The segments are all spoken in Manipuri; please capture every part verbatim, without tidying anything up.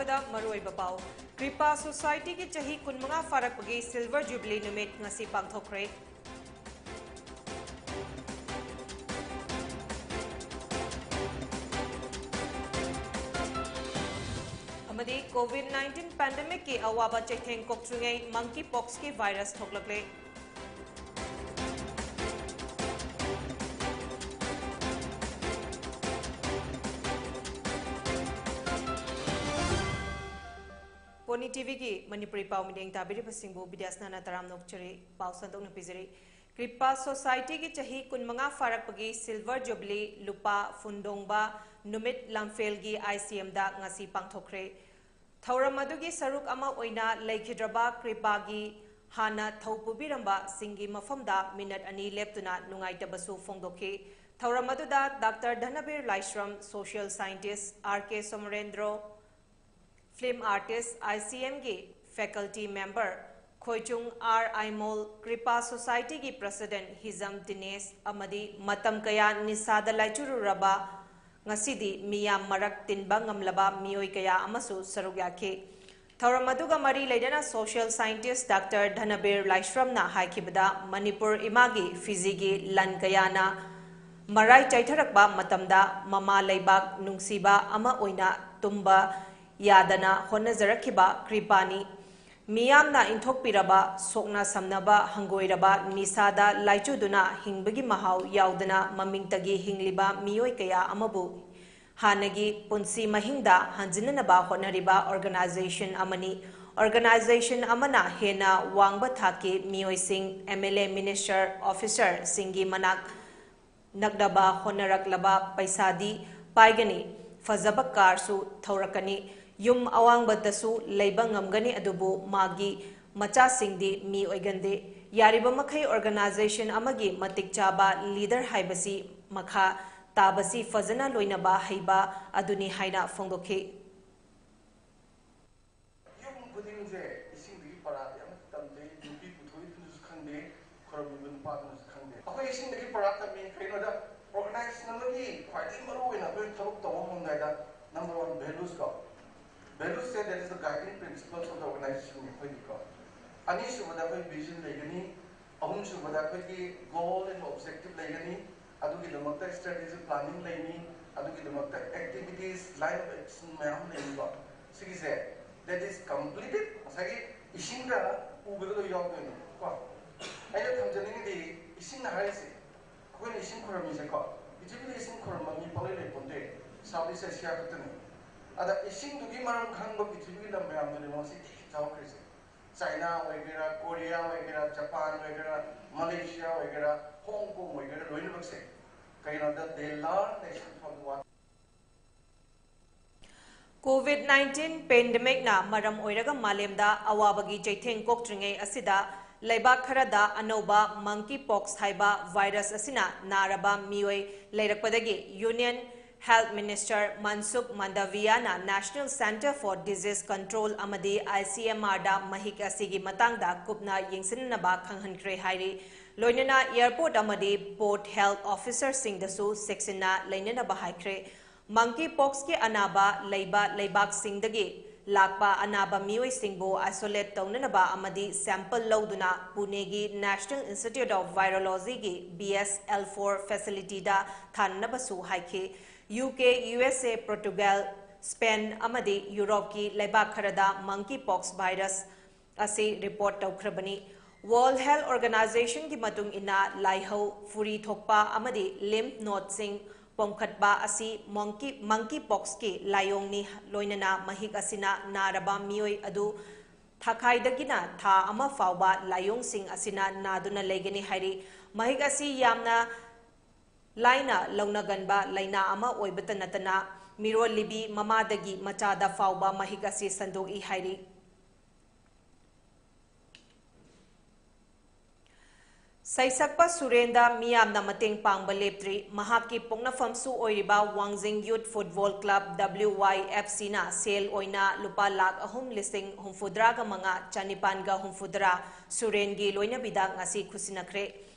ꯗ ꯃꯔꯨꯑꯣꯏꯕ ꯄꯥꯎ꯫ ꯀ꯭ꯔꯤꯄꯥ ꯁꯣꯁꯥꯏꯇꯤꯒꯤ ꯆꯍꯤ ꯀꯨꯟꯃꯉꯥ ꯐꯥꯔꯛꯄꯒꯤ ꯁꯤꯜꯚꯔ ꯖꯨꯕꯤꯂꯤ ꯅꯨꯃꯤꯠ ꯉꯁꯤ ꯄꯥꯡꯊꯣꯛꯈ꯭ꯔꯦ꯫ ꯑꯃꯗꯤ ꯀꯣꯚꯤꯗ ꯅꯥꯏꯟꯇꯤꯟ ꯄꯦꯟꯗꯦꯃꯤꯛꯀꯤ ꯑꯋꯥꯕ ꯆꯩꯊꯦꯡ ꯀꯣꯛꯇ꯭ꯔꯤꯉꯩ ꯃꯪꯀꯤ ꯄꯣꯛꯁꯀꯤ ꯚꯥꯏꯔꯁ ꯊꯣꯛꯂꯛꯂꯦ꯫ ꯄꯣꯅꯤ ꯇꯤꯚꯤꯒꯤ ꯃꯅꯤꯄꯨꯔꯤ ꯄꯥꯎ ꯃꯤꯠꯌꯦꯡ ꯇꯥꯕꯤꯔꯤꯕꯁꯤꯡꯕꯨ ꯕꯤꯗ꯭ꯌꯥꯁꯅꯥꯅ ꯇꯔꯥꯝꯅ ꯑꯣꯛꯆꯔꯤ꯫ ꯄꯥꯎ ꯁꯟꯗꯣꯛꯅ ꯄꯤꯖꯔꯤ꯫ ꯀ꯭ꯔꯤꯄꯥ ꯁꯣꯁꯥꯏꯇꯤꯒꯤ ꯆꯍꯤ ꯀꯨꯟꯃꯉꯥ ꯐꯥꯔꯛꯄꯒꯤ ꯁꯤꯜꯚꯔ ꯖꯨꯕꯤꯂꯤ ꯂꯨꯄꯥ ꯐꯨꯟꯗꯣꯡꯕ ꯅꯨꯃꯤꯠ ꯂꯝꯐꯦꯜꯒꯤ ꯑꯥꯏ ꯁꯤ ꯑꯦꯝꯗ ꯉꯁꯤ ꯄꯥꯡꯊꯣꯛꯈ꯭ꯔꯦ꯫ ꯊꯧꯔꯝ ꯑꯗꯨꯒꯤ ꯁꯔꯨꯛ ꯑꯃ ꯑꯣꯏꯅ ꯂꯩꯈꯤꯗ꯭ꯔꯕ ꯀ꯭ꯔꯤꯄꯥꯒꯤ ꯍꯥꯟꯅ ꯊꯧ ꯄꯨꯕꯤꯔꯝꯕꯁꯤꯡꯒꯤ ꯃꯐꯝꯗ ꯃꯤꯅꯠ ꯑꯅꯤ ꯂꯦꯞꯇꯨꯅ ꯅꯨꯡꯉꯥꯏꯇꯕꯁꯨ ꯐꯣꯡꯗꯣꯛꯈꯤ꯫ ꯊꯧꯔꯝ ꯑꯗꯨꯗ doctor Dhanabir Laishram, social scientist R K Somorendro, film artist, I C ꯑꯦꯝꯒꯤ faculty member Khoichung R Aimol, Kripa ꯁꯣꯁꯥꯏꯇꯤꯒꯤ ꯄ꯭ꯔꯁꯤꯗꯦꯟꯠ ꯍꯤꯖꯝ ꯗꯤꯅꯦꯁ ꯑꯃꯗꯤ ꯃꯇꯝ ꯀꯌꯥ ꯅꯤꯁꯥꯗ ꯂꯥꯏꯆꯨꯔꯨꯔꯕ, ꯉꯁꯤꯗꯤ ꯃꯤꯌꯥꯝ ꯃꯔꯛ ꯇꯤꯟꯕ ꯉꯝꯂꯕ ꯃꯤꯑꯣꯏ ꯀꯌꯥ ꯑꯃꯁꯨ ꯁꯔꯨꯛ ꯌꯥꯈꯤ꯫ ꯊꯧꯔꯝ ꯑꯗꯨꯒ ꯃꯔꯤ ꯂꯩꯅꯅ ꯁꯣꯁꯤꯌꯦꯜ ꯁꯥꯏꯟꯇꯤꯁ꯭ꯠ ꯗꯥꯛꯇꯔ ꯙꯅꯕꯤꯔ ꯂꯥꯏꯁ꯭ꯔꯝꯅ ꯍꯥꯏꯈꯤꯕꯗ, ꯃꯅꯤꯄꯨꯔ ꯏꯃꯥꯒꯤ ꯐꯤꯖꯤꯒꯤ ꯂꯟ ꯀꯌꯥꯅ ꯃꯔꯥꯏ ꯆꯥꯏꯊꯔꯛꯄ ꯃꯇꯝꯗ ꯃꯃꯥ ꯂꯩꯕꯥꯛ ꯅꯨꯡꯁꯤꯕ ꯑꯃ ꯑꯣꯏꯅ ꯇꯨꯝꯕ ꯌꯥꯗꯅ ꯍꯣꯠꯅꯖꯔꯛꯈꯤꯕ ꯀ꯭ꯔꯤꯄꯥꯅꯤ꯫ ꯃꯤꯌꯥꯝꯅ ꯏꯟꯊꯣꯛꯄꯤꯔꯕ, ꯁꯣꯛꯅ ꯁꯝꯅꯕ ꯍꯪꯒꯣꯏꯔꯕ ꯅꯤꯁꯥꯗ ꯂꯥꯏꯆꯨꯗꯨꯅ ꯍꯤꯡꯕꯒꯤ ꯃꯍꯥꯎ ꯌꯥꯎꯗꯅ ꯃꯃꯤꯡꯇꯒꯤ ꯍꯤꯡꯂꯤꯕ ꯃꯤꯑꯣꯏ ꯀꯌꯥ ꯑꯃꯕꯨ ꯍꯥꯟꯅꯒꯤ ꯄꯨꯟꯁꯤ ꯃꯍꯤꯡꯗ ꯍꯟꯖꯤꯟꯅꯅꯕ ꯍꯣꯠꯅꯔꯤꯕ ꯑꯣꯔꯒꯅꯥꯏꯖꯦꯁꯟ ꯑꯃꯅꯤ꯫ ꯑꯣꯔꯒꯅꯥꯏꯖꯦꯁꯟ ꯑꯃꯅ ꯍꯦꯟꯅ ꯋꯥꯡꯕ ꯊꯥꯛꯀꯤ ꯃꯤꯑꯣꯏꯁꯤꯡ, ꯑꯦꯝ ꯑꯦꯜ ꯑꯦ, ꯃꯤꯅꯤꯁꯇꯔ, ꯑꯣꯐꯤꯁꯔꯁꯤꯡꯒꯤ ꯃꯅꯥꯛ ꯅꯛꯅꯕ ꯍꯣꯠꯅꯔꯛꯂꯕ ꯄꯩꯁꯥꯗꯤ ꯄꯥꯏꯒꯅꯤ, ꯐꯖꯕ ꯀꯥꯔꯁꯨ ꯊꯧꯔꯛꯀꯅꯤ꯫ ꯌꯨꯝ ꯑꯋꯥꯡꯕꯗꯁꯨ ꯂꯩꯕ ꯉꯝꯒꯅꯤ, ꯑꯗꯨꯕꯨ ꯃꯥꯒꯤ ꯃꯆꯥꯁꯤꯡꯗꯤ ꯃꯤ ꯑꯣꯏꯒꯟꯗꯦ꯫ ꯌꯥꯔꯤꯕ ꯃꯈꯩ ꯑꯣꯔꯒꯅꯥꯏꯖꯦꯁꯟ ꯑꯃꯒꯤ ꯃꯇꯤꯛ ꯆꯥꯕ ꯂꯤꯗꯔ ꯍꯥꯏꯕꯁꯤ ꯃꯈꯥ ꯇꯥꯕꯁꯤ ꯐꯖꯅ ꯂꯣꯏꯅꯕ ꯍꯩꯕ ꯑꯗꯨꯅꯤ ꯍꯥꯏꯅ ꯐꯣꯡꯗꯣꯛꯈꯤ꯫ ꯌꯨꯝ ꯈꯨꯗꯤꯡꯁꯦ ꯏꯁꯤꯡꯗꯒꯤ ꯄꯔꯥꯗꯤ ꯑꯃꯠꯇ ꯇꯝꯗꯦ, ꯅꯨꯄꯤ ꯄꯨꯊꯣꯛꯏꯗꯨꯅꯁꯨ ꯈꯪꯗꯦ, ꯈꯣꯏꯔꯝꯃꯤꯕ ꯅꯨꯄꯥꯗꯨꯅꯁꯨ ꯈꯪꯗꯦ꯫ ꯑꯩꯈꯣꯏ ꯏꯁꯤꯡꯗꯒꯤ ꯄꯔꯥ ꯇꯝꯃꯤ꯫ ꯀꯩꯅꯣꯗ, ꯑꯣꯔꯒꯅꯥꯏꯖꯦꯁꯟ ꯑꯃꯒꯤ ꯈ꯭ꯋꯥꯏꯗꯒꯤ ꯃꯔꯨ ꯑꯣꯏꯅ ꯑꯩꯈꯣꯏ ꯊꯕꯛ ꯇꯧꯕ ꯍꯧꯔꯝꯗꯥꯏꯗ number one values ꯀꯣ, Value set, that is the guiding principles of the organization ꯑꯩꯈꯣꯏꯒꯤꯀꯣ꯫ ꯑꯅꯤꯁꯨꯕꯗ ꯑꯩꯈꯣꯏ vision ꯂꯩꯒꯅꯤ, ꯑꯍꯨꯝꯁꯨꯕꯗ ꯑꯩꯈꯣꯏꯒꯤ goal and objective ꯂꯩꯒꯅꯤ, ꯑꯗꯨꯒꯤꯗꯃꯛꯇ strategic planning ꯂꯩꯅꯤ, ꯑꯗꯨꯒꯤꯗꯃꯛꯇ activities, line of action ꯃꯌꯥꯝ ꯂꯩꯅꯤꯀꯣ꯫ ꯁꯤꯒꯤꯁꯦ, that is completed, ꯉꯁꯥꯏꯒꯤ ꯏꯁꯤꯡꯗ ꯎꯕꯗ ꯂꯣꯏ ꯌꯥꯎꯗꯣꯏꯅꯦ ꯀꯣ꯫ ꯑꯩꯅ ꯊꯝꯖꯅꯤꯡꯉꯤꯗꯤ, ꯏꯁꯤꯡ ꯍꯥꯏꯔꯤꯁꯦ, ꯑꯩꯈꯣꯏꯅ ꯏꯁꯤꯡ ꯈꯨꯔꯝꯃꯤꯁꯦꯀꯣ, ꯄ꯭ꯔꯤꯊꯤꯕꯤꯗ ꯏꯁꯤꯡ ꯈꯨꯔꯝꯕ ꯃꯤ ꯄꯪꯂꯩ ꯂꯩ ꯄꯣꯟꯇꯦ, South East Asia ꯈꯛꯇꯅꯤ꯫ ꯑꯗ ꯏꯁꯤꯡꯗꯨꯒꯤ ꯃꯔꯝ ꯈꯪꯕ ꯄ꯭ꯔꯤꯊꯤꯕꯤꯒꯤ ꯂꯝ ꯃꯌꯥꯝꯗꯨꯅꯦ ꯉꯁꯤ ꯊꯦꯡ ꯆꯥꯎꯈ꯭ꯔꯤꯁꯦ꯫ ꯆꯥꯏꯅꯥ ꯑꯣꯏꯒꯦꯔꯥ, ꯀꯣꯔꯤꯌꯥ ꯑꯣꯏꯒꯦꯔꯥ, ꯖꯄꯥꯟ ꯑꯣꯏꯒꯦꯔꯥ, ꯃꯂꯦꯁꯤꯌꯥ ꯑꯣꯏꯒꯦꯔꯥ, ꯍꯣꯡ ꯀꯣꯡ ꯑꯣꯏꯒꯦꯔꯥ, ꯂꯣꯏꯅꯃꯛꯁꯦ꯫ ꯀꯩꯒꯤꯅꯣꯗ, they learn lesson from the water. COVID nineteen pandemic ꯅ ꯃꯔꯝ ꯑꯣꯏꯔꯒ ꯃꯥꯂꯦꯝꯗ ꯑꯋꯥꯕꯒꯤ ꯆꯩꯊꯦꯡ ꯀꯣꯛꯇ꯭ꯔꯤꯉꯩ ꯑꯁꯤꯗ ꯂꯩꯕꯥꯛ ꯈꯔꯗ ꯑꯅꯧꯕ monkeypox ꯍꯥꯏꯕ virus ꯑꯁꯤꯅ ꯅꯥꯔꯕ ꯃꯤꯑꯣꯏ ꯂꯩꯔꯛꯄꯗꯒꯤ Union Health Minister Mansukh Mandaviya ꯅ National Centre for Disease Control ꯑꯃꯗꯤ ICMR ꯗ ꯃꯍꯤꯛ ꯑꯁꯤꯒꯤ ꯃꯇꯥꯡꯗ ꯀꯨꯞꯅ ꯌꯦꯡꯁꯤꯟꯅꯕ ꯈꯪꯍꯟꯈ꯭ꯔꯦ ꯍꯥꯏꯔꯤ꯫ ꯂꯣꯏꯅꯅ airport ꯑꯃꯗꯤ port health officer ꯁꯤꯡꯗꯁꯨ ꯆꯦꯛꯁꯤꯟꯅ ꯂꯩꯅꯅꯕ ꯍꯥꯏꯈ꯭ꯔꯦ꯫ Monkeypox ꯀꯤ ꯑꯅꯥꯕ ꯂꯩꯕ ꯂꯩꯕꯥꯛꯁꯤꯡꯗꯒꯤ ꯂꯥꯛꯄ ꯑꯅꯥꯕ ꯃꯤꯑꯣꯏꯁꯤꯡꯕꯨ isolate ꯇꯧꯅꯅꯕ ꯑꯃꯗꯤ sample ꯂꯧꯗꯨꯅ ꯄꯨꯅꯦꯒꯤ National Institute of Virology ꯒꯤ BSL four facility ꯗ ꯊꯥꯅꯅꯕꯁꯨ ꯍꯥꯏꯈꯤ꯫ UK, USA, Portugal, Spain ꯑꯃꯗꯤ Europe ꯀꯤ ꯂꯩꯕꯥꯛ ꯈꯔꯗ monkeypox virus ꯑꯁꯤ report ꯇꯧꯈ꯭ꯔꯕꯅꯤ꯫ World Health Organization ꯒꯤ ꯃꯇꯨꯡ ꯏꯟꯅ, ꯂꯥꯏꯍꯧ, ꯐꯨꯔꯤ ꯊꯣꯛꯄ ꯑꯃꯗꯤ lymph node ꯁꯤꯡ ꯄꯣꯝꯈꯠꯄ ꯑꯁꯤ monkey, monkeypox ꯀꯤ ꯂꯥꯏꯑꯣꯡꯅꯤ, ꯂꯣꯏꯅꯅ ꯃꯍꯤꯛ ꯑꯁꯤꯅ ꯅꯥꯔꯕ ꯃꯤꯑꯣꯏ ꯑꯗꯨ ꯊꯥꯈꯥꯏꯗꯒꯤꯅ ꯊꯥ ꯑꯃ ꯐꯥꯎꯕ ꯂꯥꯏꯑꯣꯡꯁꯤꯡ ꯑꯁꯤꯅ ꯅꯥꯗꯨꯅ ꯂꯩꯒꯅꯤ ꯍꯥꯏꯔꯤ꯫ ꯃꯍꯤꯛ ꯑꯁꯤ ꯌꯥꯝꯅ ꯂꯥꯏꯅ ꯂꯧꯅꯒꯟꯕ ꯂꯥꯏꯅꯥ ꯑꯃ ꯑꯣꯏꯕꯇ ꯅꯠꯇꯅ, ꯃꯤꯔꯣꯜꯂꯤꯕꯤ ꯃꯃꯥꯗꯒꯤ ꯃꯆꯥꯗ ꯐꯥꯎꯕ ꯃꯍꯤꯛ ꯑꯁꯤ ꯁꯟꯗꯣꯛꯏ ꯍꯥꯏꯔꯤ꯫ ꯁꯩꯁꯛꯄ ꯁꯨꯔꯦꯟꯗ ꯃꯤꯌꯥꯝꯅ ꯃꯇꯦꯡ ꯄꯥꯡꯕ ꯂꯦꯞꯇ꯭ꯔꯤ꯫ ꯃꯍꯥꯛꯀꯤ ꯄꯣꯛꯅꯐꯝꯁꯨ ꯑꯣꯏꯔꯤꯕ ꯋꯥꯡꯖꯤꯡ Youth Football Club, WYFC ꯅ ꯁꯦꯜ ꯑꯣꯏꯅ ꯂꯨꯄꯥ ꯂꯥꯈ ꯑꯍꯨꯝ ꯂꯤꯁꯤꯡ ꯍꯨꯝꯐꯨꯇꯔꯥꯒ ꯃꯉꯥ ꯆꯅꯤꯄꯥꯟꯒ ꯍꯨꯝꯐꯨꯇꯔꯥ ꯁꯨꯔꯦꯟꯒꯤ ꯂꯣꯏꯅꯕꯤꯗ ꯉꯁꯤ ꯈꯨꯠꯁꯤꯟꯅꯈ꯭ꯔꯦ꯫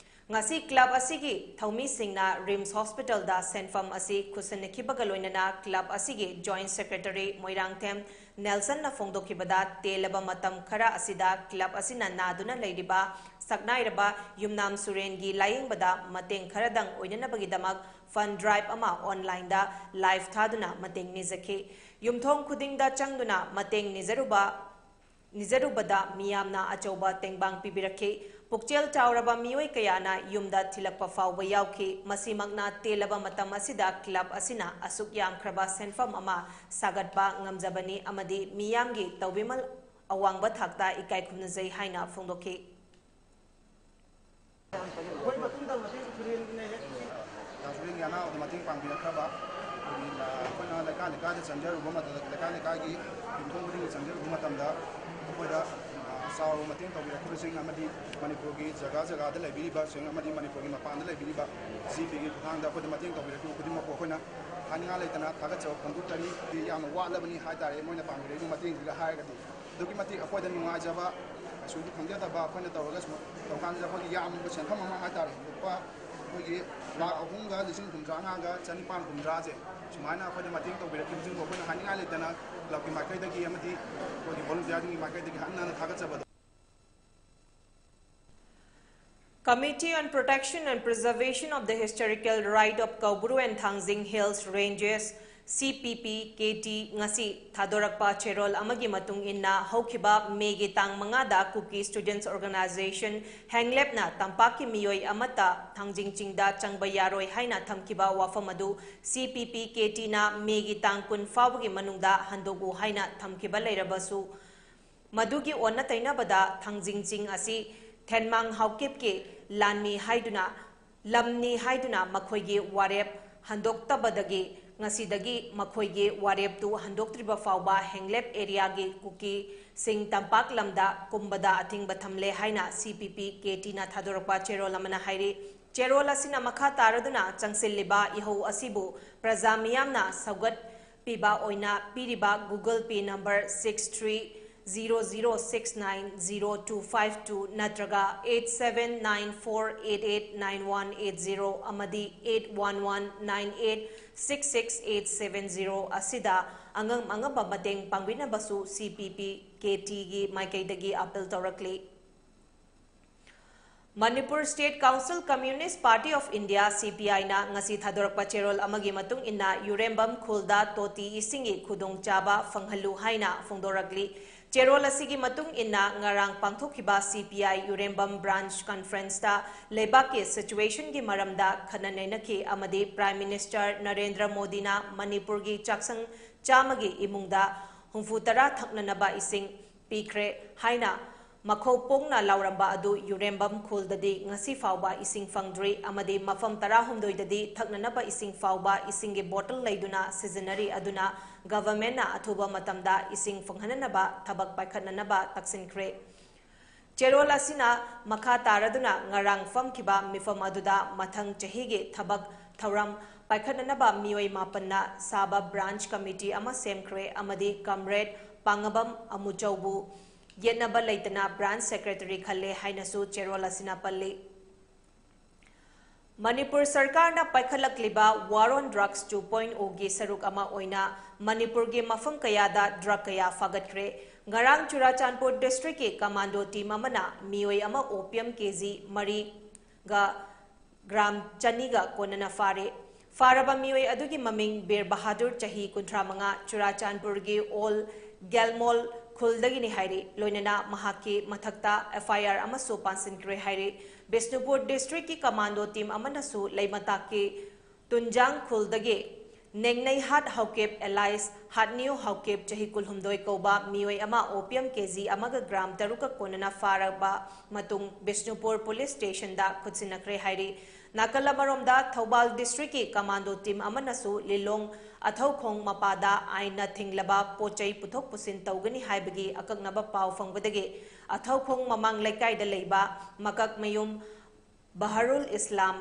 ꯉꯁꯤ club ꯑꯁꯤꯒꯤ ꯊꯧꯃꯤꯁꯤꯡꯅ RIMS Hospital ꯗ ꯁꯦꯟꯐꯝ ꯑꯁꯤ ꯈꯨꯠꯁꯤꯟꯅꯈꯤꯕꯒ ꯂꯣꯏꯅꯅ club ꯑꯁꯤꯒꯤ Joint Secretary ꯃꯣꯏꯔꯥꯡꯊꯦꯝ ꯅꯦꯜꯁꯟꯅ ꯐꯣꯡꯗꯣꯛꯈꯤꯕꯗ, ꯇꯦꯜꯂꯕ ꯃꯇꯝ ꯈꯔ ꯑꯁꯤꯗ ꯀ꯭ꯂꯕ ꯑꯁꯤꯅ ꯅꯥꯗꯨꯅ ꯂꯩꯔꯤꯕ ꯁꯛꯅꯥꯏꯔꯕ ꯌꯨꯝꯅꯥꯝ ꯁꯨꯔꯦꯟꯒꯤ ꯂꯥꯌꯦꯡꯕꯗ ꯃꯇꯦꯡ ꯈꯔꯗꯪ ꯑꯣꯏꯅꯅꯕꯒꯤꯗꯃꯛ fund drive ꯑꯃ online ꯗ live ꯊꯥꯗꯨꯅ ꯃꯇꯦꯡ ꯅꯤꯖꯈꯤ꯫ ꯌꯨꯝꯊꯣꯡ ꯈꯨꯗꯤꯡꯗ ꯆꯪꯗꯨꯅ ꯃꯇꯦꯡ ꯅꯤꯖꯔꯨꯕ ꯅꯤꯖꯔꯨꯕꯗ ꯃꯤꯌꯥꯝꯅ ꯑꯆꯧꯕ ꯇꯦꯡꯕꯥꯡ ꯄꯤꯕꯤꯔꯛꯈꯤ꯫ ꯄꯨꯛꯆꯦꯜ ꯆꯥꯎꯔꯕ ꯃꯤꯑꯣꯏ ꯀꯌꯥꯅ ꯌꯨꯝꯗ ꯊꯤꯜꯂꯛꯄ ꯐꯥꯎꯕ ꯌꯥꯎꯈꯤ꯫ ꯃꯁꯤꯃꯛꯅ ꯇꯦꯜꯂꯕ ꯃꯇꯝ ꯑꯁꯤꯗ ꯀ꯭ꯂꯕ ꯑꯁꯤꯅ ꯑꯁꯨꯛ ꯌꯥꯝꯈ꯭ꯔꯕ ꯁꯦꯟꯐꯝ ꯑꯃ ꯁꯥꯒꯠꯄ ꯉꯝꯖꯕꯅꯤ ꯑꯃꯗꯤ ꯃꯤꯌꯥꯝꯒꯤ ꯇꯧꯕꯤꯃꯜ ꯑꯋꯥꯡꯕ ꯊꯥꯛꯇ ꯏꯀꯥꯏ ꯈꯨꯝꯅꯖꯩ ꯍꯥꯏꯅ ꯐꯣꯡꯗꯣꯛꯈꯤ꯫ ꯑꯩꯈꯣꯏ ꯃꯇꯨꯡ ꯇꯧꯕꯁꯤ ꯁꯨꯔꯦꯟꯒꯤꯅꯦ ꯍꯦꯛ꯫ ꯗꯥ ꯁꯨꯔꯦꯟꯒꯤ ꯑꯅꯥꯕꯗ ꯃꯇꯦꯡ ꯄꯥꯡꯕꯤꯔꯛꯈ꯭ꯔꯕ ꯑꯩꯈꯣꯏꯒꯤ, ꯑ, ꯑꯩꯈꯣꯏꯅ ꯂꯩꯀꯥꯏ ꯂꯩꯀꯥꯏꯗ ꯆꯪꯖꯔꯨꯕ ꯃꯇꯝꯗ, ꯂꯩꯀꯥꯏ ꯂꯩꯀꯥꯏꯒꯤ ꯌꯨꯝꯊꯣꯡ ꯈꯨꯗꯤꯡꯒꯤ ꯆꯪꯖꯔꯨꯕ ꯃꯇꯝꯗ ꯑꯩꯈꯣꯏꯗ, ꯑ, ꯆꯥꯎꯔꯕ ꯃꯇꯦꯡ ꯇꯧꯕꯤꯔꯛꯈꯤꯕꯁꯤꯡ ꯑꯃꯗꯤ ꯃꯅꯤꯄꯨꯔꯒꯤ ꯖꯒꯥ ꯖꯒꯥꯗ ꯂꯩꯕꯤꯔꯤꯕꯁꯤꯡ ꯑꯃꯗꯤ ꯃꯅꯤꯄꯨꯔꯒꯤ ꯃꯄꯥꯟꯗ ꯂꯩꯕꯤꯔꯤꯕ ꯖꯤ ꯄꯤꯒꯤ ꯈꯨꯠꯊꯥꯡꯗ ꯑꯩꯈꯣꯏꯗ ꯃꯇꯦꯡ ꯇꯧꯕꯤꯔꯛꯈꯤꯕ ꯈꯨꯗꯤꯡꯃꯛꯄꯨ ꯑꯩꯈꯣꯏꯅ ꯍꯥꯏꯅꯤꯡꯉꯥꯏ ꯂꯩꯇꯅ ꯊꯥꯒꯠꯆꯕ ꯐꯣꯡꯗꯣꯛꯆꯔꯤ꯫ ꯌꯥꯝꯅ ꯋꯥꯠꯂꯕꯅꯤ ꯍꯥꯏ ꯇꯥꯔꯦ ꯃꯣꯏꯅ ꯄꯥꯡꯕꯤꯔꯛꯏꯕ ꯃꯇꯦꯡꯁꯤꯒ ꯍꯥꯏꯔꯒꯗꯤ꯫ ꯑꯗꯨꯛꯀꯤ ꯃꯇꯤꯛ ꯑꯩꯈꯣꯏꯗ ꯅꯨꯡꯉꯥꯏꯖꯕ, ꯀꯩꯁꯨꯗꯤ ꯈꯪꯖꯗꯕ ꯑꯩꯈꯣꯏꯅ ꯇꯧꯔꯒ ꯁꯨꯝ ꯇꯧꯀꯥꯟꯁꯤꯗ ꯑꯩꯈꯣꯏꯒꯤ ꯌꯥꯝꯕ ꯁꯦꯟꯐꯝ ꯑꯃ ꯍꯥꯏ ꯇꯥꯔꯦ, ꯂꯨꯄꯥ ꯑꯩꯈꯣꯏꯒꯤ ꯂꯥꯈ ꯑꯍꯨꯝꯒ ꯂꯤꯁꯤꯡ ꯍꯨꯝꯗ꯭ꯔꯥ ꯃꯉꯥꯒ ꯆꯅꯤꯄꯥꯟ ꯍꯨꯝꯗ꯭ꯔꯥꯁꯦ ꯁꯨꯃꯥꯏꯅ ꯑꯩꯈꯣꯏꯗ ꯃꯇꯦꯡ ꯇꯧꯕꯤꯔꯛꯈꯤꯕꯁꯤꯡꯕꯨ ꯑꯩꯈꯣꯏꯅ ꯍꯥꯏꯅꯤꯡꯉꯥꯏ ꯂꯩꯇꯅ ꯀ꯭ꯂꯕꯀꯤ ꯃꯥꯏꯀꯩꯗꯒꯤ ꯑꯃꯗꯤ ꯑꯩꯈꯣꯏꯒꯤ ꯚꯣꯂꯨꯟꯇꯤꯌꯥꯔꯁꯤꯡꯒꯤ ꯃꯥꯏꯀꯩꯗꯒꯤ ꯍꯟꯅ ꯍꯟꯅ ꯊꯥꯒꯠꯆꯕꯗꯣ꯫ Committee on Protection and Preservation of the Historical Right of Kaubru and Thangjing Hills Ranges, C P P K T, ꯉꯁꯤ ꯊꯥꯗꯣꯔꯛꯄ ꯆꯦꯔꯣꯜ ꯑꯃꯒꯤ ꯃꯇꯨꯡ ꯏꯟꯅ, ꯍꯧꯈꯤꯕ ꯃꯦꯒꯤ ꯇꯥꯡ ꯃꯉꯥꯗ Kuki Students Organization, ꯍꯦꯡꯂꯦꯞꯅ ꯇꯝꯄꯥꯛꯀꯤ ꯃꯤꯑꯣꯏ ꯑꯃꯠꯇ ꯊꯥꯡꯖꯤꯡ ꯆꯤꯡꯗ ꯆꯪꯕ ꯌꯥꯔꯣꯏ ꯍꯥꯏꯅ ꯊꯝꯈꯤꯕ ꯋꯥꯐꯝ ꯑꯗꯨ C P P K T ꯅ ꯃꯦꯒꯤ ꯇꯥꯡ ꯀꯨꯟ ꯐꯥꯎꯕꯒꯤ ꯃꯅꯨꯡꯗ ꯍꯟꯗꯣꯛꯎ ꯍꯥꯏꯅ ꯊꯝꯈꯤꯕ ꯂꯩꯔꯕꯁꯨ, ꯃꯗꯨꯒꯤ ꯑꯣꯟꯅ ꯇꯩꯅꯕꯗ ꯊꯥꯡꯖꯤꯡ ꯆꯤꯡ ꯑꯁꯤ ꯊꯦꯟꯃꯥꯡ ꯍꯥꯎꯀꯤꯞꯀꯤ ꯂꯥꯟꯃꯤ ꯍꯥꯏꯗꯨꯅ, ꯂꯝꯅꯤ ꯍꯥꯏꯗꯨꯅ ꯃꯈꯣꯏꯒꯤ ꯋꯥꯔꯦꯞ ꯍꯟꯗꯣꯛꯇꯕꯗꯒꯤ ꯉꯁꯤꯗꯒꯤ ꯃꯈꯣꯏꯒꯤ ꯋꯥꯔꯦꯞꯇꯨ ꯍꯟꯗꯣꯛꯇ꯭ꯔꯤꯕ ꯐꯥꯎꯕ ꯍꯦꯡꯂꯦꯞ ꯑꯦꯔꯤꯌꯥꯒꯤ ꯀꯨꯀꯤꯁꯤꯡ ꯇꯝꯄꯥꯛ ꯂꯝꯗ ꯀꯨꯝꯕꯗ ꯑꯊꯤꯡꯕ ꯊꯝꯂꯦ ꯍꯥꯏꯅ C P P K T ꯅ ꯊꯥꯗꯣꯔꯛꯄ ꯆꯦꯔꯣꯜ ꯑꯃꯅ ꯍꯥꯏꯔꯤ꯫ ꯆꯦꯔꯣꯜ ꯑꯁꯤꯅ ꯃꯈꯥ ꯇꯥꯔꯗꯨꯅ ꯆꯪꯁꯤꯜꯂꯤꯕ ꯏꯍꯧ ꯑꯁꯤꯕꯨ ꯄ꯭ꯔꯖꯥ ꯃꯤꯌꯥꯝꯅ ꯁꯧꯒꯠꯄꯤꯕ ꯑꯣꯏꯅ ꯄꯤꯔꯤꯕ Google Pay number six three zero zero six nine zero two five two ꯅꯠꯇ꯭ꯔꯒ eight seven nine four eight eight nine one eight zero ꯑꯃꯗꯤ eight one one nine eight six six eight seven zero ꯑꯁꯤꯗ ꯑꯉꯝ ꯑꯉꯝꯕ ꯃꯇꯦꯡ ꯄꯥꯡꯕꯤꯅꯕꯁꯨ C P P K T ꯒꯤ ꯃꯥꯏꯀꯩꯗꯒꯤ appeal ꯇꯧꯔꯛꯂꯤ꯫ Manipur State Council Communist Party of India, C P I ꯅ ꯉꯁꯤ ꯊꯥꯗꯣꯔꯛꯄ ꯆꯦꯔꯣꯜ ꯑꯃꯒꯤ ꯃꯇꯨꯡ ꯏꯟꯅ ꯌꯨꯔꯦꯝꯕꯝ ꯈꯨꯜꯗ ꯇꯣꯇꯤ ꯏꯁꯤꯡꯒꯤ ꯈꯨꯗꯣꯡꯆꯥꯕ ꯐꯪꯍꯜꯂꯨ ꯍꯥꯏꯅ ꯐꯣꯡꯗꯣꯔꯛꯂꯤ꯫ ꯆꯦꯔꯣꯜ ꯑꯁꯤꯒꯤ ꯃꯇꯨꯡ ꯏꯟꯅ ꯉꯔꯥꯡ ꯄꯥꯡꯊꯣꯛꯈꯤꯕ C P I ꯌꯨꯔꯦꯝꯕꯝ branch conference ꯇ ꯂꯩꯕꯥꯛꯀꯤ situation ꯒꯤ ꯃꯔꯝꯗ ꯈꯟꯅ ꯅꯩꯅꯈꯤ ꯑꯃꯗꯤ Prime Minister ꯅꯔꯦꯟꯗ꯭ꯔ ꯃꯣꯗꯤꯅ ꯃꯅꯤꯄꯨꯔꯒꯤ ꯆꯥꯛꯁꯪ ꯆꯥꯝꯃꯒꯤ ꯏꯃꯨꯡꯗ ꯍꯨꯝꯐꯨ ꯇꯔꯥ ꯊꯛꯅꯅꯕ ꯏꯁꯤꯡ ꯄꯤꯈ꯭ꯔꯦ ꯍꯥꯏꯅ ꯃꯈꯧ ꯄꯣꯡꯅ ꯂꯥꯎꯔꯝꯕ ꯑꯗꯨ ꯌꯨꯔꯦꯝꯕꯝ ꯈꯨꯜꯗꯗꯤ ꯉꯁꯤ ꯐꯥꯎꯕ ꯏꯁꯤꯡ ꯐꯪꯗ꯭ꯔꯤ ꯑꯃꯗꯤ ꯃꯐꯝ ꯇꯔꯥꯍꯨꯝꯗꯣꯏꯗꯗꯤ ꯊꯛꯅꯅꯕ ꯏꯁꯤꯡ ꯐꯥꯎꯕ ꯏꯁꯤꯡꯒꯤ bottle ꯂꯩꯗꯨꯅ ꯁꯤꯖꯤꯟꯅꯔꯤ꯫ ꯑꯗꯨꯅ government ꯅ ꯑꯊꯨꯕ ꯃꯇꯝꯗ ꯏꯁꯤꯡ ꯐꯪꯍꯟꯅꯅꯕ ꯊꯕꯛ ꯄꯥꯏꯈꯠꯅꯅꯕ ꯇꯛꯁꯤꯟꯈ꯭ꯔꯦ꯫ ꯆꯦꯔꯣꯜ ꯑꯁꯤꯅ ꯃꯈꯥ ꯇꯥꯔꯗꯨꯅ ꯉꯔꯥꯡ ꯐꯝꯈꯤꯕ ꯃꯤꯐꯝ ꯑꯗꯨꯗ ꯃꯊꯪ ꯆꯍꯤꯒꯤ ꯊꯕꯛ ꯊꯧꯔꯝ ꯄꯥꯏꯈꯠꯅꯅꯕ ꯃꯤꯑꯣꯏ ꯃꯥꯄꯟꯅ ꯁꯥꯕ branch committee ꯑꯃ ꯁꯦꯝꯈ꯭ꯔꯦ ꯑꯃꯗꯤ Comrade ꯄꯥꯡꯉꯕꯝ ꯑꯃꯨꯆꯧꯕꯨ ꯌꯦꯠꯅꯕ ꯂꯩꯇꯅ branch secretary ꯈꯜꯂꯦ ꯍꯥꯏꯅꯁꯨ ꯆꯦꯔꯣꯜ ꯑꯁꯤꯅ ꯄꯜꯂꯤ꯫ ꯃꯅꯤꯄꯨꯔ ꯁꯔꯀꯥꯔꯅ ꯄꯥꯏꯈꯠꯂꯛꯂꯤꯕ War on Drugs two point O ꯒꯤ ꯁꯔꯨꯛ ꯑꯃ ꯑꯣꯏꯅ ꯃꯅꯤꯄꯨꯔꯒꯤ ꯃꯐꯝ ꯀꯌꯥꯗ drug ꯀꯌꯥ ꯐꯥꯒꯠꯈ꯭ꯔꯦ꯫ ꯉꯔꯥꯡ ꯆꯨꯔꯥꯆꯥꯟꯄꯨꯔ district ꯀꯤ commando team ꯑꯃꯅ ꯃꯤꯑꯣꯏ ꯑꯃ opium K G ꯃꯔꯤꯒ gram ꯆꯅꯤꯒ ꯀꯣꯟꯅꯅ ꯐꯥꯔꯦ꯫ ꯐꯥꯔꯕ ꯃꯤꯑꯣꯏ ꯑꯗꯨꯒꯤ ꯃꯃꯤꯡ ꯕꯤꯔ ꯕꯍꯥꯗꯨꯔ, ꯆꯍꯤ ꯀꯨꯟꯊ꯭ꯔꯥ ꯃꯉꯥ, ꯆꯨꯔꯥꯆꯥꯟꯄꯨꯔꯒꯤ ꯑꯣꯜ ꯒꯦꯜꯃꯣꯜ ꯈꯨꯜꯗꯒꯤꯅꯤ ꯍꯥꯏꯔꯤ꯫ ꯂꯣꯏꯅꯅ ꯃꯍꯥꯛꯀꯤ ꯃꯊꯛꯇ F I R ꯑꯃꯁꯨ ꯄꯥꯟꯁꯤꯟꯈ꯭ꯔꯦ ꯍꯥꯏꯔꯤ꯫ ꯕꯤꯁꯅꯨꯄꯨꯔ district ꯀꯤ commando team ꯑꯃꯅꯁꯨ ꯂꯩꯃꯇꯥꯛꯀꯤ ꯇꯨꯟꯖꯥꯡ ꯈꯨꯜꯗꯒꯤ ꯅꯦꯡꯅꯩꯍꯥꯠ Haokip alias ꯍꯥꯠꯅꯤꯌꯨ Haokip, ꯆꯍꯤ ꯀꯨꯟꯍꯨꯝꯗꯣꯏ ꯀꯧꯕ ꯃꯤꯑꯣꯏ ꯑꯃ opium K G ꯑꯃꯒ gram ꯇꯔꯨꯛꯀ ꯀꯣꯟꯅꯅ ꯐꯥꯔꯕ ꯃꯇꯨꯡ ꯕꯤꯁꯅꯨꯄꯨꯔ police station ꯗ ꯈꯨꯠꯁꯤꯟꯅꯈ꯭ꯔꯦ ꯍꯥꯏꯔꯤ꯫ ꯅꯥꯀꯜ ꯑꯃꯔꯣꯝꯗ ꯊꯧꯕꯥꯜ district ꯀꯤ commando team ꯑꯃꯅꯁꯨ ꯂꯤꯂꯣꯡ ꯑꯊꯧꯈꯣꯡ ꯃꯄꯥꯗ ꯑꯥꯏꯟꯅ ꯊꯤꯡꯂꯕ ꯄꯣꯠ ꯆꯩ ꯄꯨꯊꯣꯛ ꯄꯨꯁꯤꯟ ꯇꯧꯒꯅꯤ ꯍꯥꯏꯕꯒꯤ ꯑꯀꯛꯅꯕ ꯄꯥꯎ ꯐꯪꯕꯗꯒꯤ ꯑꯊꯧꯈꯣꯡ ꯃꯃꯥꯡ ꯂꯩꯀꯥꯏꯗ ꯂꯩꯕ ꯃꯀꯛꯃꯌꯨꯝ ꯕꯍꯔꯨꯜ ꯏꯁꯂꯥꯝ,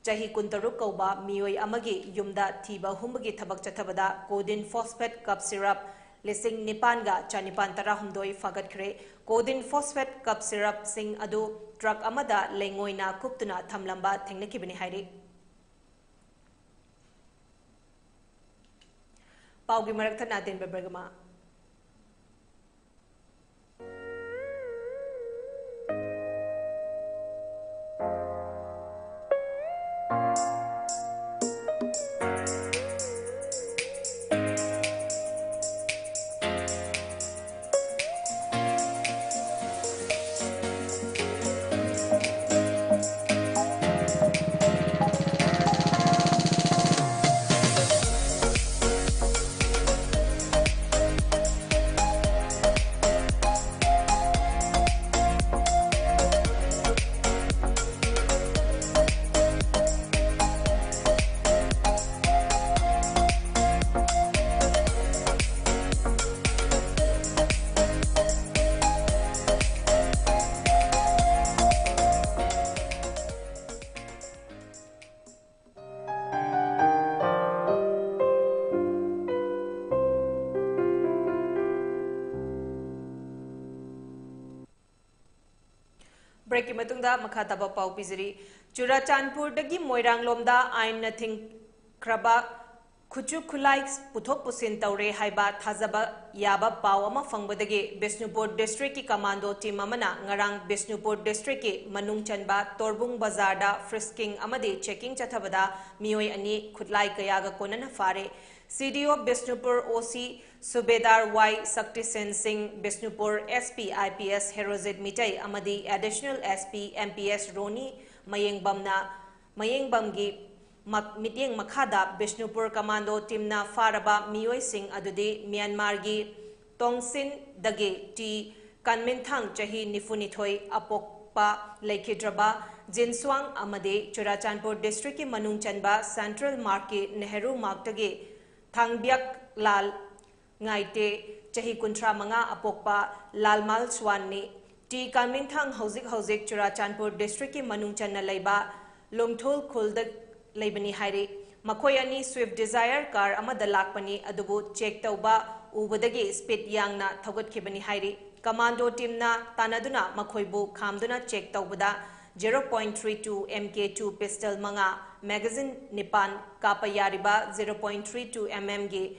ꯆꯍꯤ ꯀꯨꯟꯇꯔꯨꯛ ꯀꯧꯕ ꯃꯤꯑꯣꯏ ꯑꯃꯒꯤ ꯌꯨꯝꯗ ꯊꯤꯕ ꯍꯨꯝꯕꯒꯤ ꯊꯕꯛ ꯆꯠꯊꯕꯗ codeine phosphate cough syrup ꯂꯤꯁꯤꯡ ꯅꯤꯄꯥꯟꯒ ꯆꯅꯤꯄꯥꯟ ꯇꯔꯥꯍꯨꯝꯗꯣꯏ ꯐꯥꯒꯠꯈ꯭ꯔꯦ꯫ Codeine phosphate cup syrupꯁꯤꯡ ꯑꯗꯨ truck ꯑꯃꯗ ꯂꯩꯉꯣꯏꯅ ꯀꯨꯞꯇꯨꯅ ꯊꯝꯂꯝꯕ ꯊꯦꯡꯅꯈꯤꯕꯅꯤ ꯍꯥꯏꯔꯤ꯫ ꯄꯥꯎꯒꯤ ꯃꯔꯛ ꯊꯠꯅ ꯇꯦꯟꯕ ꯕ꯭ꯔꯦꯛ ꯑꯃ꯫ ꯕ꯭ꯔꯦꯛꯀꯤ ꯃꯇꯨꯡꯗ ꯃꯈꯥ ꯇꯥꯕ ꯄꯥꯎ ꯄꯤꯖꯔꯤ꯫ ꯆꯨꯔꯥꯆꯥꯟꯄꯨꯔꯗꯒꯤ ꯃꯣꯏꯔꯥꯡꯂꯣꯝꯗ ꯑꯥꯏꯟꯅ ꯊꯤꯡꯈ꯭ꯔꯕ ꯈꯨꯠꯁꯨ ꯈꯨꯠꯂꯥꯏ ꯄꯨꯊꯣꯛ ꯄꯨꯁꯤꯟ ꯇꯧꯔꯦ ꯍꯥꯏꯕ ꯊꯥꯖꯕ ꯌꯥꯕ ꯄꯥꯎ ꯑꯃ ꯐꯪꯕꯗꯒꯤ ꯕꯤꯁꯅꯨꯄꯨꯔ districtꯀꯤ commando team ꯑꯃꯅ ꯉꯔꯥꯡ ꯕꯤꯁꯅꯨꯄꯨꯔ districtꯀꯤ ꯃꯅꯨꯡ ꯆꯟꯕ ꯇꯣꯔꯕꯨꯡ ꯕꯖꯥꯔꯗ frisking ꯑꯃꯗꯤ checking ꯆꯠꯊꯕꯗ ꯃꯤꯑꯣꯏ ꯑꯅꯤ ꯈꯨꯠꯂꯥꯏ ꯀꯌꯥꯒ ꯀꯣꯟꯅꯅ ꯐꯥꯔꯦ꯫ CDO ꯕꯤꯁꯅꯨꯄꯨꯔ, OC ꯁꯨꯕꯦꯗꯥꯔ ꯋꯥꯏ ꯁꯛꯇꯤꯁꯦꯟ ꯁꯤꯡ, ꯕꯤꯁꯅꯨꯄꯨꯔ SP IPS ꯍꯦꯔꯣꯖꯤꯠ ꯃꯤꯇꯩ ꯑꯃꯗꯤ Additional SP MPS ꯔꯣꯅꯤ ꯃꯌꯦꯡꯕꯝꯅ, ꯃꯌꯦꯡꯕꯝꯒꯤ ꯃꯛ-, ꯃꯤꯠꯌꯦꯡ ꯃꯈꯥꯗ ꯕꯤꯁꯅꯨꯄꯨꯔ commando teamꯅ ꯐꯥꯔꯕ ꯃꯤꯑꯣꯏꯁꯤꯡ ꯑꯗꯨꯗꯤ ꯃ꯭ꯌꯥꯟꯃꯥꯔꯒꯤ ꯇꯣꯡꯁꯤꯟꯗꯒꯤ ꯇꯤ ꯀꯟꯃꯤꯟꯊꯥꯡ ꯆꯍꯤ ꯅꯤꯐꯨꯅꯤꯊꯣꯏ ꯑꯄꯣꯛꯄ ꯂꯩꯈꯤꯗ꯭ꯔꯕ ꯖꯤꯟꯁ꯭ꯋꯥꯡ ꯑꯃꯗꯤ ꯆꯨꯔꯥꯆꯥꯟꯄꯨꯔ districtꯀꯤ ꯃꯅꯨꯡ ꯆꯟꯕ Central Margꯀꯤ ꯅꯦꯍꯔꯨ Margꯇꯒꯤ ꯊꯥꯡꯕ꯭ꯌꯛ ꯂꯥꯜ ꯉꯥꯏꯇꯦ, ꯆꯍꯤ ꯀꯨꯟꯊ꯭ꯔꯥ ꯃꯉꯥ ꯑꯄꯣꯛꯄ ꯂꯥꯜꯃꯥꯜ ꯁ꯭ꯋꯥꯟꯅꯤ꯫ ꯇꯤ ꯀꯥꯟꯃꯤꯡꯊꯥꯡ ꯍꯧꯖꯤꯛ ꯍꯧꯖꯤꯛ ꯆꯨꯔꯥꯆꯥꯟꯄꯨꯔ districtꯀꯤ ꯃꯅꯨꯡ ꯆꯟꯅ ꯂꯩꯕ ꯂꯨꯡꯊꯨꯜ ꯈꯨꯜꯗ ꯂꯩꯕꯅꯤ ꯍꯥꯏꯔꯤ꯫ ꯃꯈꯣꯏ ꯑꯅꯤ Swift Dzire car ꯑꯃꯗ ꯂꯥꯛꯄꯅꯤ, ꯑꯗꯨꯕꯨ check ꯇꯧꯕ ꯎꯕꯗꯒꯤ speed ꯌꯥꯡꯅ ꯊꯧꯒꯠꯈꯤꯕꯅꯤ ꯍꯥꯏꯔꯤ꯫ Commando teamꯅ ꯇꯥꯟꯅꯗꯨꯅ ꯃꯈꯣꯏꯕꯨ ꯈꯥꯝꯗꯨꯅ check ꯇꯧꯕꯗ zero point three two M K two pistol ꯃꯉꯥ, magazine ꯅꯤꯄꯥꯟ, ꯀꯥꯞꯄ ꯌꯥꯔꯤꯕ zero point three two M M ꯒꯤ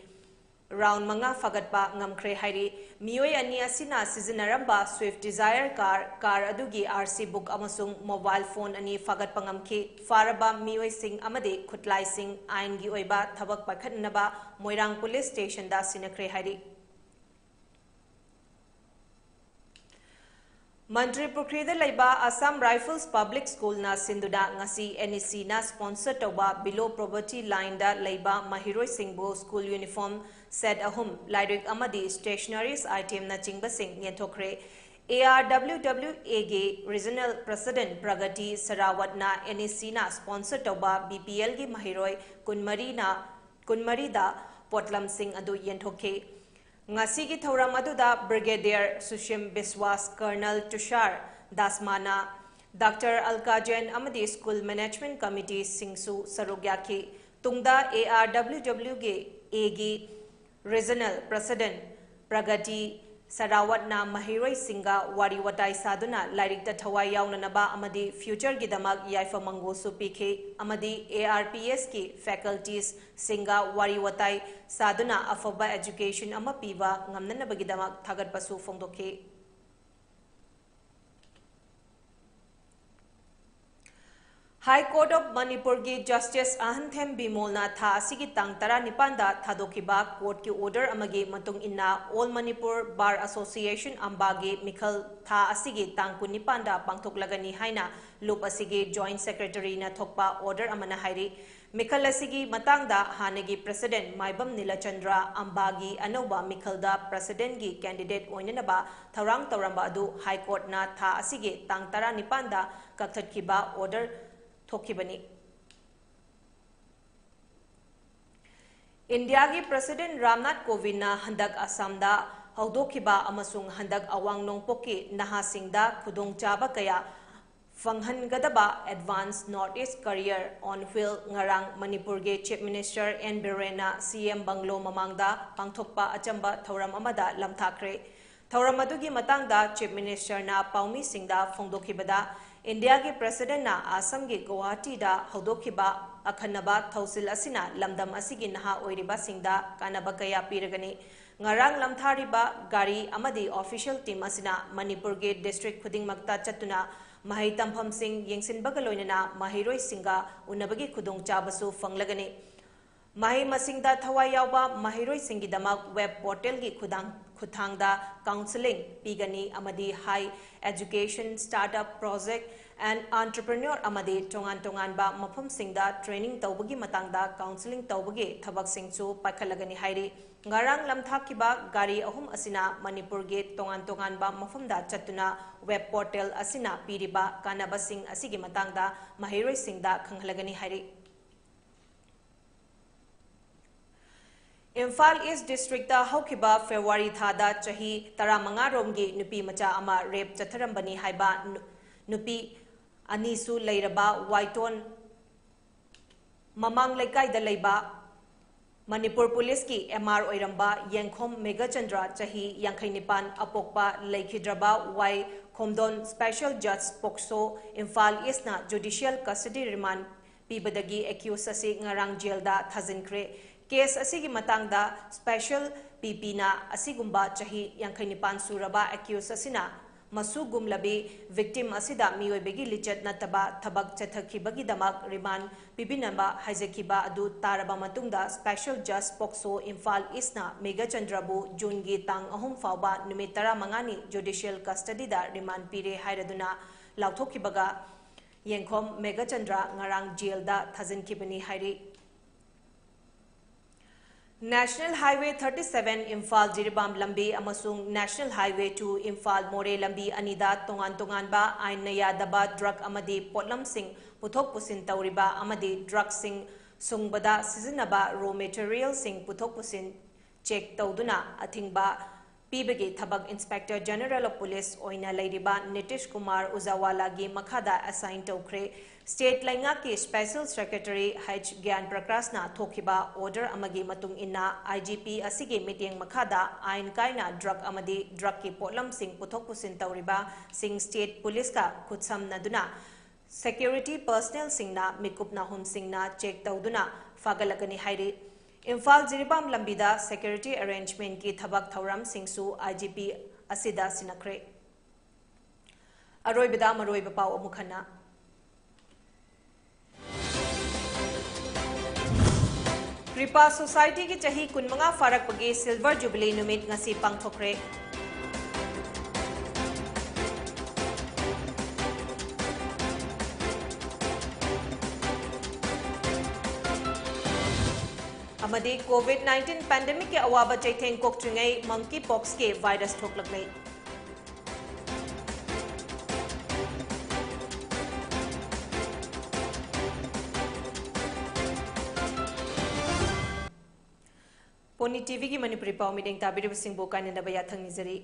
round ꯃꯉꯥ ꯐꯥꯒꯠꯄ ꯉꯝꯈ꯭ꯔꯦ ꯍꯥꯏꯔꯤ꯫ ꯃꯤꯑꯣꯏ ꯑꯅꯤ ꯑꯁꯤꯅ ꯁꯤꯖꯤꯟꯅꯔꯝꯕ Swift Dzire car, car ꯑꯗꯨꯒꯤ R C book ꯑꯃꯁꯨꯡ mobile phone ꯑꯅꯤ ꯐꯥꯒꯠꯄ ꯉꯝꯈꯤ꯫ ꯐꯥꯔꯕ ꯃꯤꯑꯣꯏꯁꯤꯡ ꯑꯃꯗꯤ ꯈꯨꯠꯂꯥꯏꯁꯤꯡ ꯑꯥꯏꯟꯒꯤ ꯑꯣꯏꯕ ꯊꯕꯛ ꯄꯥꯏꯈꯠꯅꯅꯕ ꯃꯣꯏꯔꯥꯡ police stationꯗ ꯁꯤꯟꯅꯈ꯭ꯔꯦ ꯍꯥꯏꯔꯤ꯫ ꯃꯟꯇ꯭ꯔꯤ ꯄꯨꯈ꯭ꯔꯤꯗ ꯂꯩꯕ Assam Rifles Public Schoolꯅ ꯁꯤꯟꯗꯨꯅ ꯉꯁꯤ NECꯅ sponsor ꯇꯧꯕ below poverty lineꯗ ꯂꯩꯕ ꯃꯍꯩꯔꯣꯏꯁꯤꯡꯕꯨ school uniform set ꯑꯍꯨꯝ, ꯂꯥꯏꯔꯤꯛ ꯑꯃꯗꯤ stationaries itemꯅꯆꯤꯡꯕꯁꯤꯡ ꯌꯦꯟꯊꯣꯛꯈ꯭ꯔꯦ꯫ ARWWAꯒꯤ Regional President ꯄ꯭ꯔꯒꯇꯤ ꯁꯔꯥꯋꯠꯅ NECꯅ sponsor ꯇꯧꯕ BPLꯒꯤ ꯃꯍꯩꯔꯣꯏ ꯀꯨꯟꯃꯔꯤꯅ, ꯀꯨꯟꯃꯔꯤꯗ ꯄꯣꯠꯂꯝꯁꯤꯡ ꯑꯗꯨ ꯌꯦꯟꯊꯣꯛꯈꯤ꯫ ꯉꯁꯤꯒꯤ ꯊꯧꯔꯝ ꯑꯗꯨꯗ Brigadier ꯁꯨꯁꯤꯝ ꯕꯤꯁꯋꯥꯁ, Colonel ꯇꯨꯁꯥꯔ ꯗꯥꯁꯃꯥꯅꯥ, Doctor ꯑꯜꯀꯥ ꯖꯦꯟ ꯑꯃꯗꯤ school management committeeꯁꯤꯡꯁꯨ ꯁꯔꯨꯛ ꯌꯥꯈꯤ꯫ ꯇꯨꯡꯗ ARWWAꯒꯤ Regional President ꯄ꯭ꯔꯒꯇꯤ ꯁꯔꯥꯋꯠꯅ ꯃꯍꯩꯔꯣꯏꯁꯤꯡꯒ ꯋꯥꯔꯤ ꯋꯥꯇꯥꯏ ꯁꯥꯗꯨꯅ ꯂꯥꯏꯔꯤꯛꯇ ꯊꯋꯥꯏ ꯌꯥꯎꯅꯅꯕ ꯑꯃꯗꯤ futureꯒꯤꯗꯃꯛ ꯌꯥꯏꯐ ꯃꯪꯒꯣꯜꯁꯨ ꯄꯤꯈꯤ ꯑꯃꯗꯤ ARPSꯀꯤ facultiesꯁꯤꯡꯒ ꯋꯥꯔꯤ ꯋꯥꯇꯥꯏ ꯁꯥꯗꯨꯅ ꯑꯐꯕ education ꯑꯃ ꯄꯤꯕ ꯉꯝꯅꯅꯕꯒꯤꯗꯃꯛ ꯊꯥꯒꯠꯄꯁꯨ ꯐꯣꯡꯗꯣꯛꯈꯤ꯫ High Court of Manipurꯒꯤ Justice ꯑꯍꯟꯊꯦꯝ ꯕꯤꯃꯣꯜꯅ ꯊꯥ ꯑꯁꯤꯒꯤ ꯇꯥꯡ ꯇꯔꯥꯅꯤꯄꯥꯟꯗ ꯊꯥꯗꯣꯛꯈꯤꯕ courtꯀꯤ order ꯑꯃꯒꯤ ꯃꯇꯨꯡ ꯏꯟꯅ All Manipur Bar Association ꯑꯝꯕꯥꯒꯤ ꯃꯤꯈꯜ ꯊꯥ ꯑꯁꯤꯒꯤ ꯇꯥꯡ ꯀꯨꯟꯅꯤꯄꯥꯟꯗ ꯄꯥꯡꯊꯣꯛꯂꯒꯅꯤ ꯍꯥꯏꯅ ꯂꯨꯞ ꯑꯁꯤꯒꯤ Joint Secretaryꯅ ꯊꯣꯛꯄ order ꯑꯃꯅ ꯍꯥꯏꯔꯤ꯫ ꯃꯤꯈꯜ ꯑꯁꯤꯒꯤ ꯃꯇꯥꯡꯗ ꯍꯥꯟꯅꯒꯤ President ꯃꯥꯏꯕꯝ ꯅꯤꯂꯆꯟꯗ꯭ꯔ ꯑꯝꯕꯥꯒꯤ ꯑꯅꯧꯕ ꯃꯤꯈꯜꯗ Presidentꯀꯤ candidate ꯑꯣꯏꯅꯅꯕ ꯊꯧꯔꯥꯡ ꯇꯧꯔꯝꯕ ꯑꯗꯨ High Courtꯅ ꯊꯥ ꯑꯁꯤꯒꯤ ꯇꯥꯡ ꯇꯔꯥꯅꯤꯄꯥꯟꯗ ꯀꯛꯊꯠꯈꯤꯕ order ꯊꯣꯛꯈꯤꯕꯅꯤ꯫ ꯏꯟꯗꯤꯌꯥꯒꯤ President ꯔꯥꯝꯅꯥꯊ ꯀꯣꯕꯤꯟꯗꯅ ꯍꯟꯗꯛ ꯑꯁꯥꯝꯗ ꯍꯧꯗꯣꯛꯈꯤꯕ ꯑꯃꯁꯨꯡ ꯍꯟꯗꯛ ꯑꯋꯥꯡ ꯅꯣꯡꯄꯣꯛꯀꯤ ꯅꯍꯥꯁꯤꯡꯗ ꯈꯨꯗꯣꯡꯆꯥꯕ ꯀꯌꯥ ꯐꯪꯍꯟꯒꯗꯕ Advance North East Courier on Wheel ꯉꯔꯥꯡ ꯃꯅꯤꯄꯨꯔꯒꯤ Chief Minister N ꯕꯤꯔꯦꯟꯅ C M bungalow ꯃꯃꯥꯡꯗ ꯄꯥꯡꯊꯣꯛꯄ ꯑꯆꯝꯕ ꯊꯧꯔꯝ ꯑꯃꯗ ꯂꯝꯊꯥꯈ꯭ꯔꯦ꯫ ꯊꯧꯔꯝ ꯑꯗꯨꯒꯤ ꯃꯇꯥꯡꯗ Chief Ministerꯅ ꯄꯥꯎꯃꯤꯁꯤꯡꯗ ꯐꯣꯡꯗꯣꯛꯈꯤꯕꯗ, ꯏꯟꯗꯤꯌꯥꯒꯤ Presidentꯅ ꯑꯁꯥꯝꯒꯤ ꯒꯨꯋꯥꯍꯥꯇꯤꯗ ꯍꯧꯗꯣꯛꯈꯤꯕ ꯑꯈꯟꯅꯕ ꯊꯧꯁꯤꯜ ꯑꯁꯤꯅ ꯂꯝꯗꯝ ꯑꯁꯤꯒꯤ ꯅꯍꯥ ꯑꯣꯏꯔꯤꯕꯁꯤꯡꯗ ꯀꯥꯟꯅꯕ ꯀꯌꯥ ꯄꯤꯔꯒꯅꯤ꯫ ꯉꯔꯥꯡ ꯂꯝꯊꯥꯔꯤꯕ ꯒꯥꯔꯤ ꯑꯃꯗꯤ official team ꯑꯁꯤꯅ ꯃꯅꯤꯄꯨꯔꯒꯤ district ꯈꯨꯗꯤꯡꯃꯛꯇ ꯆꯠꯇꯨꯅ ꯃꯍꯩ ꯇꯝꯐꯝꯁꯤꯡ ꯌꯦꯡꯁꯤꯟꯕꯒ ꯂꯣꯏꯅꯅ ꯃꯍꯩꯔꯣꯏꯁꯤꯡꯒ ꯎꯅꯕꯒꯤ ꯈꯨꯗꯣꯡꯆꯥꯕꯁꯨ ꯐꯪꯂꯒꯅꯤ꯫ ꯃꯍꯩ ꯃꯁꯤꯡꯗ ꯊꯋꯥꯏ ꯌꯥꯎꯕ ꯃꯍꯩꯔꯣꯏꯁꯤꯡꯒꯤꯗꯃꯛ web portalꯒꯤ ꯈꯨꯗꯥꯡ-, ꯈꯨꯠꯊꯥꯡꯗ counselling ꯄꯤꯒꯅꯤ ꯑꯃꯗꯤ high education, startup, project and entrepreneur ꯑꯃꯗꯤ ꯇꯣꯉꯥꯟ ꯇꯣꯉꯥꯟꯕ ꯃꯐꯝꯁꯤꯡꯗ training ꯇꯧꯕꯒꯤ ꯃꯇꯥꯡꯗ counselling ꯇꯧꯕꯒꯤ ꯊꯕꯛꯁꯤꯡꯁꯨ ꯄꯥꯏꯈꯠꯂꯒꯅꯤ ꯍꯥꯏꯔꯤ꯫ ꯉꯔꯥꯡ ꯂꯝꯊꯥꯈꯤꯕ ꯒꯥꯔꯤ ꯑꯍꯨꯝ ꯑꯁꯤꯅ ꯃꯅꯤꯄꯨꯔꯒꯤ ꯇꯣꯉꯥꯟ ꯇꯣꯉꯥꯟꯕ ꯃꯐꯝꯗ ꯆꯠꯇꯨꯅ web portal ꯑꯁꯤꯅ ꯄꯤꯔꯤꯕ ꯀꯥꯟꯅꯕꯁꯤꯡ ꯑꯁꯤꯒꯤ ꯃꯇꯥꯡꯗ ꯃꯍꯩꯔꯣꯏꯁꯤꯡꯗ ꯈꯪꯍꯜꯂꯒꯅꯤ ꯍꯥꯏꯔꯤ꯫ ꯏꯝꯐꯥꯜ East districtꯇ ꯍꯧꯈꯤꯕ February ꯊꯥꯗ ꯆꯍꯤ ꯇꯔꯥꯃꯉꯥ ꯔꯣꯝꯒꯤ ꯅꯨꯄꯤ ꯃꯆꯥ ꯑꯃ rape ꯆꯠꯊꯔꯝꯕꯅꯤ ꯍꯥꯏꯕ ꯅꯨ-, ꯅꯨꯄꯤ ꯑꯅꯤꯁꯨ ꯂꯩꯔꯕ ꯋꯥꯏꯇꯣꯟ ꯃꯃꯥꯡ ꯂꯩꯀꯥꯏꯗ ꯂꯩꯕ ꯃꯅꯤꯄꯨꯔ ꯄꯨꯂꯤꯁꯀꯤ M R ꯑꯣꯏꯔꯝꯕ ꯌꯦꯡꯈꯣꯝ ꯃꯦꯘꯆꯟꯗ꯭ꯔ, ꯆꯍꯤ ꯌꯥꯡꯈꯩ ꯅꯤꯄꯥꯟ, ꯑꯄꯣꯛꯄ ꯂꯩꯈꯤꯗ꯭ꯔꯕ ꯋꯥꯏ ꯈꯣꯝꯗꯣꯟ Special Judge POCSO Imphal Eastꯅ judicial custody remand ꯄꯤꯕꯗꯒꯤ accused ꯑꯁꯤ ꯉꯔꯥꯡ jailꯗ ꯊꯥꯖꯤꯟꯈ꯭ꯔꯦ꯫ Case ꯑꯁꯤꯒꯤ ꯃꯇꯥꯡꯗ special P Pꯅ ꯑꯁꯤꯒꯨꯝꯕ ꯆꯍꯤ ꯌꯥꯡꯈꯩ ꯅꯤꯄꯥꯟ ꯁꯨꯔꯕ accused ꯑꯁꯤꯅ ꯃꯁꯨꯒꯨꯝꯂꯕꯤ victim ꯑꯁꯤꯗ ꯃꯤꯑꯣꯏꯕꯒꯤ ꯂꯤꯆꯠ ꯅꯠꯇꯕ ꯊꯕꯛ ꯆꯠꯊꯈꯤꯕꯒꯤꯗꯃꯛ remand ꯄꯤꯕꯤꯅꯕ ꯍꯥꯏꯖꯈꯤꯕ ꯑꯗꯨ ꯇꯥꯔꯕ ꯃꯇꯨꯡꯗ, Special Judge POCSO ꯏꯝꯐꯥꯜ Eastꯅ ꯃꯦꯘꯆꯟꯗ꯭ꯔꯕꯨ Juneꯒꯤ ꯇꯥꯡ ꯑꯍꯨꯝ ꯐꯥꯎꯕ ꯅꯨꯃꯤꯠ ꯇꯔꯥꯃꯉꯥꯅꯤ judicial custodyꯗ remand ꯄꯤꯔꯦ ꯍꯥꯏꯔꯗꯨꯅ ꯂꯥꯎꯊꯣꯛꯈꯤꯕꯒ, ꯌꯦꯡꯈꯣꯝ ꯃꯦꯘꯆꯟꯗ꯭ꯔ ꯉꯔꯥꯡ jailꯗ ꯊꯥꯖꯤꯟꯈꯤꯕꯅꯤ ꯍꯥꯏꯔꯤ꯫ National Highway thirty seven Imphal Jiribam ꯂꯝꯕꯤ ꯑꯃꯁꯨꯡ National Highway two ꯏꯝꯐꯥꯜ ꯃꯣꯔꯦ ꯂꯝꯕꯤ ꯑꯅꯤꯗ ꯇꯣꯉꯥꯟ ꯇꯣꯉꯥꯟꯕ ꯑꯥꯏꯟꯅ ꯌꯥꯗꯕ drug ꯑꯃꯗꯤ ꯄꯣꯠꯂꯝꯁꯤꯡ ꯄꯨꯊꯣꯛ ꯄꯨꯁꯤꯟ ꯇꯧꯔꯤꯕ ꯑꯃꯗꯤ drugꯁꯤꯡ ꯁꯨꯡꯕꯗ ꯁꯤꯖꯤꯟꯅꯕ raw materialꯁꯤꯡ ꯄꯨꯊꯣꯛ ꯄꯨꯁꯤꯟ check ꯇꯧꯗꯨꯅ ꯑꯊꯤꯡꯕ ꯄꯤꯕꯒꯤ ꯊꯕꯛ Inspector General of Police ꯑꯣꯏꯅ ꯂꯩꯔꯤꯕ ꯅꯤꯇꯤꯁ ꯀꯨꯃꯥꯔ ꯎꯖꯥꯋꯥꯂꯥꯒꯤ ꯃꯈꯥꯗ assign ꯇꯧꯈ꯭ꯔꯦ꯫ State ꯂꯩꯉꯥꯛꯀꯤ Special Secretary H ꯒ꯭ꯌꯥꯟ ꯄ꯭ꯔꯀꯥꯁꯅ ꯊꯣꯛꯈꯤꯕ order ꯑꯃꯒꯤ ꯃꯇꯨꯡ ꯏꯟꯅ, I G P ꯑꯁꯤꯒꯤ ꯃꯤꯠꯌꯦꯡ ꯃꯈꯥꯗ ꯑꯥꯏꯟ ꯀꯥꯏꯅ drug ꯑꯃꯗꯤ drugꯀꯤ ꯄꯣꯠꯂꯝꯁꯤꯡ ꯄꯨꯊꯣꯛ ꯄꯨꯁꯤꯟ ꯇꯧꯔꯤꯕꯁꯤꯡ state policeꯀ ꯈꯨꯠꯁꯝꯅꯗꯨꯅ security personnelꯁꯤꯡꯅ ꯃꯤꯀꯨꯞ ꯅꯥꯍꯨꯝꯁꯤꯡꯅ check ꯇꯧꯗꯨꯅ ꯐꯥꯒꯠꯂꯒꯅꯤ ꯍꯥꯏꯔꯤ꯫ ꯏꯝꯐꯥꯜ ꯖꯤꯔꯤꯕꯥꯝ ꯂꯝꯕꯤꯗ security arrangementꯀꯤ ꯊꯕꯛ ꯊꯧꯔꯝꯁꯤꯡꯁꯨ I G P ꯑꯁꯤꯗ ꯁꯤꯟꯅꯈ꯭ꯔꯦ꯫ ꯑꯔꯣꯏꯕꯗ ꯃꯔꯨꯑꯣꯏꯕ ꯄꯥꯎ ꯑꯃꯨꯛ ꯍꯟꯅ꯫ ꯀ꯭ꯔꯤꯄꯥ Societyꯒꯤ ꯆꯍꯤ ꯀꯨꯟꯃꯉꯥ ꯐꯥꯔꯛꯄꯒꯤ Silver Jubilee ꯅꯨꯃꯤꯠ ꯉꯁꯤ ꯄꯥꯡꯊꯣꯛꯈ꯭ꯔꯦ꯫ ꯑꯃꯗꯤ COVID nineteen pandemicꯀꯤ ꯑꯋꯥꯕ ꯆꯩꯊꯦꯡ ꯀꯣꯛꯇ꯭ꯔꯤꯉꯩ monkeypoxꯀꯤ virus ꯊꯣꯛꯂꯛꯂꯦ꯫ Pony TVꯒꯤ ꯃꯅꯤꯄꯨꯔꯤ ꯄꯥꯎ ꯃꯤꯠꯌꯦꯡ ꯇꯥꯕꯤꯔꯤꯕꯁꯤꯡꯕꯨ ꯀꯥꯏꯅꯅꯕ ꯌꯥꯊꯪ ꯅꯤꯖꯔꯤ꯫